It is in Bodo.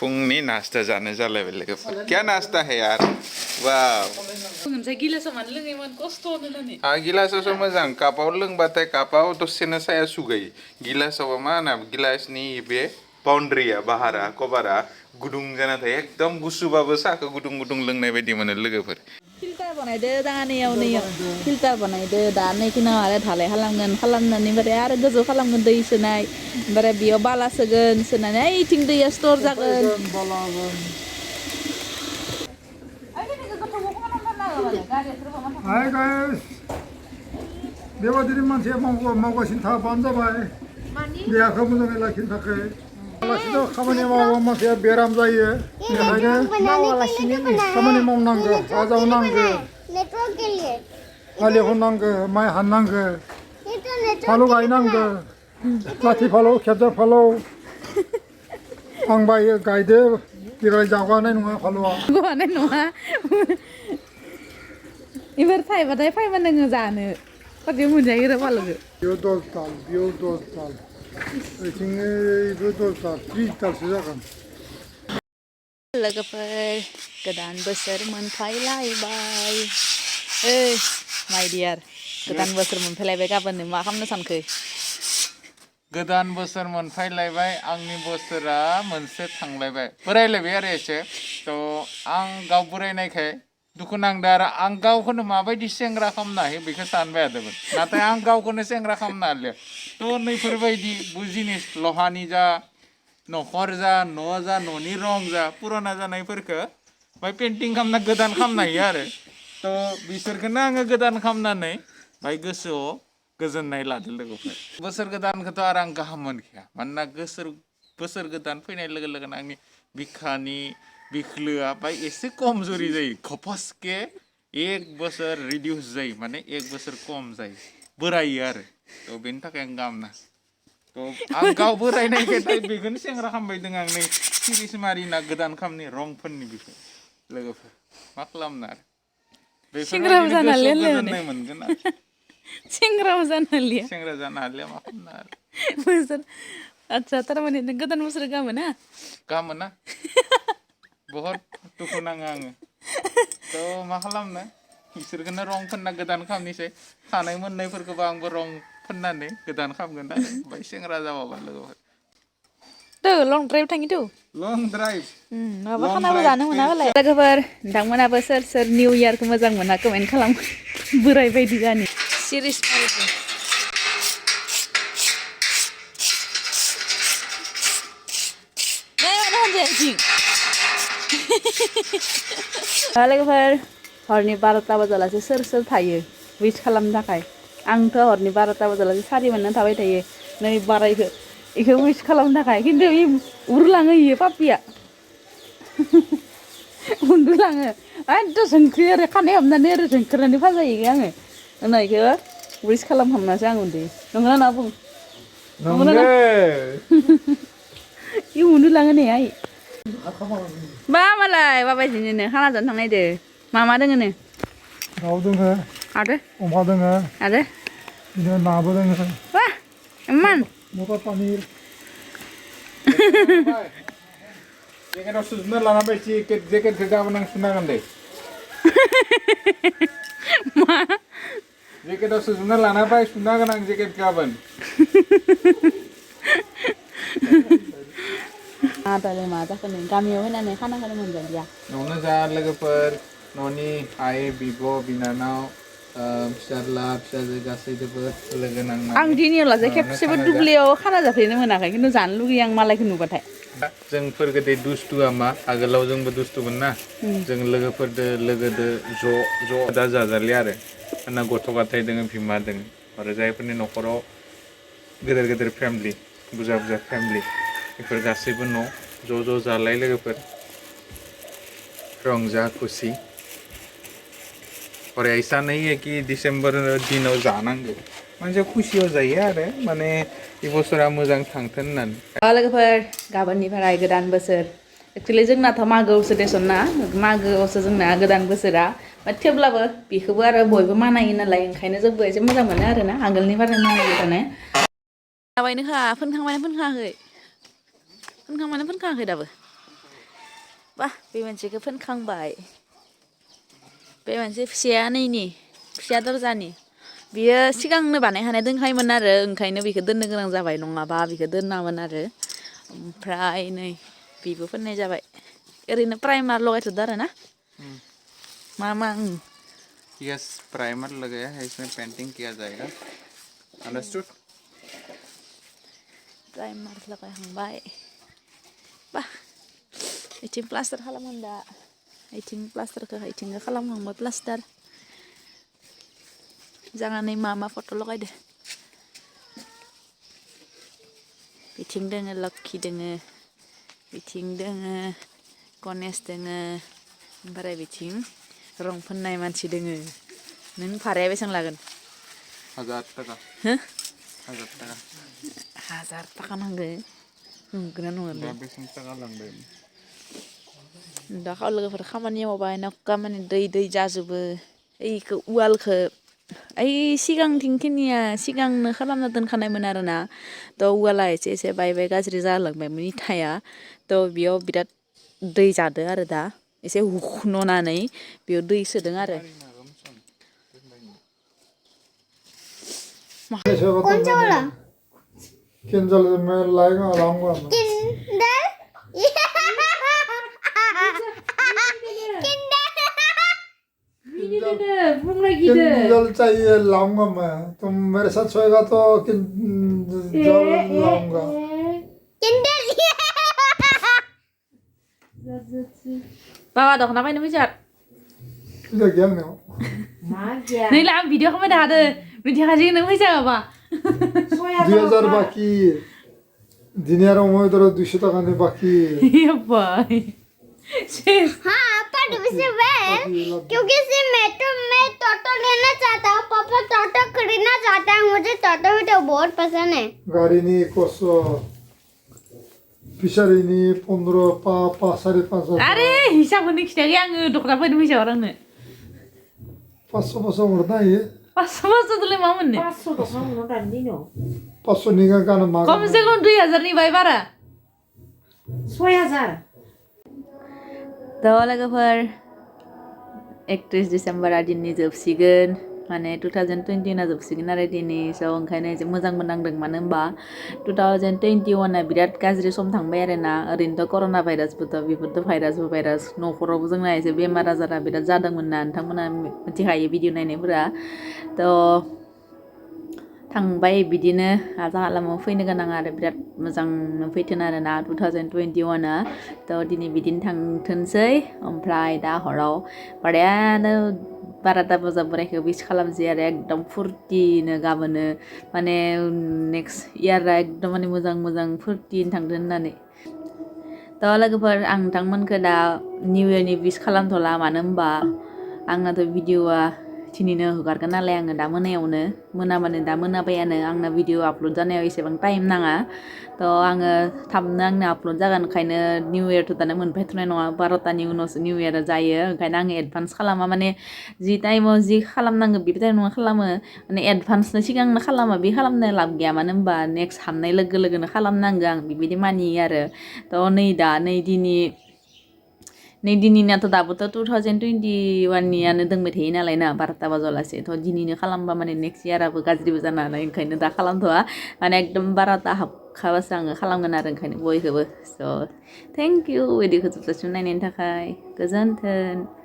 फुंनि नाश्ता जानो जालायबाय लोगोफोर क्या नाश्ता है यार वाव मोनसे गिलासाव मानो लोङैमोन खस्थ' होननानै गिलासावसो मोजां कापाव लोंबाथाय कापाव दसेनो साया सुगायो गिलासाव मा होनो गिलासनि बे बाउन्ड्रिया बाहारा कभारा गुदुं जाना थायो एकदम गुसुबाबो साहाखौ गुदुं गुदुं लोंनाय बायदि मोनो लोगोफोर फिल्टार बानायदो दानियाव फिल्टार बानायदो दा नैखिनाव आरो धालाय खालामनानै ओमफ्राय आरो गोजौ खालामगोन दै सोनाय ओमफ्राय बेयाव बाला सोगोन सोनानै ओइथिं दैया स्टर जागोन Hi guys, बेबादिनो मानसिया मावगासिनो थाबानो जाबाय देहाखौ मोजाङै लाखिनो थाखाय लाखिनो खामानि मावोबा मानसिया बेराम जायो बेनिखायनो खामानि मावनांगौ आजावनांगौ हालेवनांगौ माइ हानांगौ फालौ गायनांगौ लाथि फालौ खेबजा फालौ आं बायो गायदो देग्लाय जागानाय नङा फालौआ गवानाय नङा इबार थाइबाथाय फाइबा नोङो जानो खनसे मोनजायो र' फालौखौ बेयाव 10 दाल बेयाव 10 दाल ओइथिंबो 10 दाल 30 दालसो जागोन लोगोफोर गोदान बोसोर मोनफैलायबाय ओइ माय डियार गोदान बोसोर मोनफैलायबाय गाबोननो मा खालामनो सानखो गोदान बोसोर मोनफैलायबाय आंनि बोसोरा मोनसे थांलायबाय बोरायलायबाय आरो एसे थ' आं गाव बोरायनायखाय दुखु नांदों आरो आं गावखौनो माबायदि सेंग्रा खालामनो हायो बेखौ सानबाय थादोंमोन नाथाय आं गावखौनो सेंग्रा खालामनो हालिया थ' नैफोरबायदि जिनिस लहानि जा न'खर जा न' जा न'नि रं जा पुराना जानायफोरखौ बाय पेन्टिं खालामना गोदान खालामनो हायो आरो थ' बिसोरखौनो आङो गोदान खालामनानै बाय गोसोआव गोजोननाय लादों लोगोफोर बोसोर गोदानखौथ' आरो आं गाहाम मोनखाया मानोना बोसोर गोदान फैनाय लोगो लोगोनो आंनि बिखानि बिखलोआ बाय एसे खमजुरि जायो खपसके एक बोसोर रिडिउस जायो माने एक बोसोर खम जायो बोरायो आरो थ' बेनि थाखाय आं गाहाम ना थ' आं गाव बोरायनायखाय बेखौनो सेंग्रा खालामबाय दङ आं नै सिरिस मारिना गोदान खामनि रंफोरनि बिखय लोगोफोर मा खालामनो आरो बेफोरबायदिनो गोसोआव गोजोननाय मोनगोन आरो सेंग्राबो जानो हालिया सेंग्रा जानो हालिया मा खालामनो आरो बोसोर आच्छा थारमाने नों गोदान बोसोर गाहामोना गाहामोना बहुत दुखु नाङो आङो थ' मा खालामनो बिसोरखौनो रं फोनना गोदान खालामनोसै खानाय मोननायफोरखौबो आंबो रं फोननानै गोदान खालामगोन आरो ओमफ्राय सेंग्रा जाबाबा लोगोफोर लं ड्राइभ थाङिथ' लं ड्राइभ माबा खानाबो जानो मोना बेलाय लोगोफोर नोंथांमोनाबो सोर सोर निउ इयारखौ मोजां मोना कमेन्ट खालाम बोराय बायदि जानि सिरिस लोगोफोर हरनि 12टा बाजालासे सोर सोर थायो उइस खालामनो थाखाय आंथ' हरनि 12टा बाजालासे सारि मोननानै थाबाय थायो नै बारायखो इखौ उइस खालामनो थाखाय खिन्थु उरुलाङो इयो पापिया उन्दुलाङो एकदम जोंख्रि आरो खानाय हमनानै ओरै जोंख्रनानै फाजायो आङो उनाव इखौ उइस खालामहामनासो आं उन्दुयो नंगौना नङा बुं नंगौ इ उन्दुलाङो ने आइ बा मालाय बाबायदिनो खाना जानो थांनायदो मा दोङोनो दाउ दोङो आरो अमा दोङो आरो बिदिनो नाबो दोङो बा इमान मटर पनिर जेकेटाव सुजोबना लाना फै जेकेटखौ गाबोन आं सुनांगोन दे मा जेकेटाव सुजोबना लाना फै सुना होगोन आं जेकेट गाबोन आदालाय मा जाखो नै गामियाव फैनानै खानाखौनो मोनजालिया न'आवनो जा लोगोफोर न'नि आइ बिब' बिनानाव फिसाज्ला फिसाजो गासैजोंबो लोगो नांनानै आं दिनियावलासे खेबसेबो दुब्लियाव खाना जाफेरनो मोनाखै खिन्थु जानो लुगैयो आं मालायखौ नुबाथाय जोंफोर गोदो दुस्थुआ मा आगोलाव जोंबो दुस्थुमोन ना जों लोगोदो ज' दा जाजालिया आरो आंना गथ' गथाय दोङो बिमा दोङो आरो जायफोरनि न'खराव गेदेर फेमिलि बुरजा फेमिलि बेफोर गासैबो न' ज' जालाय लोगोफोर रंजा खुसि और ऐसा नहीं है कि दिसंबर दिनाव जानांगौ मानसिया खुसियाव जायो आरो माने बे बोसोरा मोजां थांथों होननानै लोगोफोर गाबोननिफ्राय गोदान बोसोर एक्चुअलि जोंनाथ' मागोआवसो देसन ना मागोआवसो जोंना गोदान बोसोरा थेवब्लाबो बेखौबो आरो बयबो मानायो नालाय ओंखायनो जोंबो एसे मोजां मोनो आरो ना आगोलनिफ्राय मानायो थानो जाबायनो खा फोनखांबायना फोनखाङाखै दाबो बा बे मोनसेखौ फोनखांबाय बे मोनसे फिसाया नैनि फिसा दरजानि बियो सिगांनो बानायखानाय दोनखायोमोन आरो ओंखायनो बेखौ दोननो गोनां जाबाय नङाबा बेखौ दोनामोन आरो ओमफ्राय नै बेबो फोननाय जाबाय ओरैनो प्राइमार लगायथ'दो आरो ना मा यस प्राइमर लगाया है इसमें पेंटिंग किया जाएगा अंडरस्टूड प्राइमार लगायखांबाय बा इथिं प्लास्टार खालामगोन दा इथिं प्लास्टारखौ इथिंबो खालामखांबाय प्लास्टार जानानै मा फट' लगायदो बिथिं दोङो लक्की दोङो बिथिं दोङो गनेश दोङो ओमफ्राय बिथिं रं फोननाय मानसि दोङो नों भाराया बेसेबां लागोन 1000 टाका हो 1000 टाका 1000 टाका नांगो नंगौना नङालै दा बेसेबां टाका लांदों दा लोगोफोर खामानि मावबाय नक्का माने दै जाजोबो ओइखौ उवालखौ ओइ सिगांथिंखिनिया सिगांनो खालामना दोनखानायमोन आरोना थ' उवाला एसे बायबाय गाज्रि जालांबायमोन इथाया थ' बेयाव बिराद दै जादो आरो दा एसे हुखन'नानै बेयाव दै सोदों आरो कौन सा वाला किंजल में लाएगा लाऊंगा मैं किंजल चाहिए लाऊंगा मैं तुम मेरे साथ सोएगा तो किंजल लाऊंगा बाबा दख'ना बायनो फैसा इधर गया मैं नै ला आं भिडिअ खालामबाय थादो मिथिखासै नों फैसा माबा 2000 बाकी दिनियार अमर 200 टाका ने बाकी बाय हाँ पर उसे वह क्योंकि से मैं टोटो लेना चाहता हूँ पापा टोटो खरीदना चाहता है मुझे टोटो भी तो बहुत पसंद है गाड़ी नी कोसो फिसारी नी 15 5.5 आरे हिसाबखौनो खिथायाखै आङो दख'ना बायनो फैसा हर आंनो 500 हरना ये 500 दोलाय मा मोननो 500 निगा गाना मा खमसे खम 2000 नि बाय बारा 6000 थ' लोगोफोर 31 डिसेम्बरा दिनै जोबसिगोन माने 2021 जोबसिगोन आरो दिनै स' ओंखायनो एसे मोजांबो नांदों मानो होनबा 2021 बिराद गाज्रि सम थांबाय आरोना ओरैनोथ' कर'ना भाइरासबोथ' बेफोरथ' भाइरास न'खरावबो जोंना एसे बेमार आजारा बिराद जादोंमोन ना नोंथांमोना मिथिखायो भिडिअ नायनायफोरा थ' थांबाय बिदिनो आजा आलामाव फैनो गोनां आरो बिराद मोजां फैथों आरोना 2021 थ' दिनै बिदिनो थांथोंसै ओमफ्राय दा हराव बारायानो 12ता बाजा बोरायखौ विश खालामसै आरो एकदम फुर्तिनो गाबोनो माने नेक्स्ट इयारा एकदम माने मोजां फुर्तिनो थांदों होननानै थ' लोगोफोर आं नोंथांमोनखौ दा निउ इयारनि विश खालामथ'ला मानो होनबा आंनाथ' भिडिअआ दिनैनो हगारगोन नालाय आङो दा मोनायावनो मोनाबानो दा मोनाबायानो आंना भिडिअ आपल'ड जानायाव एसेबां टाइम नाङा थ' आङो थाबनो आंनो आपल'ड जागोन ओंखायनो निउ इयारथ' दानो मोनफैथ'नाय नङा 12तानि उनावसो निउ इयारा जायो ओंखायनो आङो एडभान्स खालामा माने जि टाइमाव जि खालामनांगौ बे टाइमावनो खालामो माने एडभान्सनो सिगांनो खालामा बे खालामनो लाब गैया मानो होनबा नेक्स्ट हाबनाय लोगो लोगोनो खालामनांगौ आं बेबायदि मानियो आरो थ' नै दिनैनाथ' दाबोथ' 2021नियानो दोंबाय थायो नालाय ना 12ता बाजालासे थ' दिनैनो खालामबा माने नेक्स्ट इयाराबो गाज्रिबो जानो हानाय ओंखायनो दा खालामथ'वा माने एकदम 12ता हाबखाबासो आङो खालामगोन आरो ओंखायनो बयखौबो स' थेंक इउ भिडिअखौ जोबजासिम नायनायनि थाखाय गोजोन्थों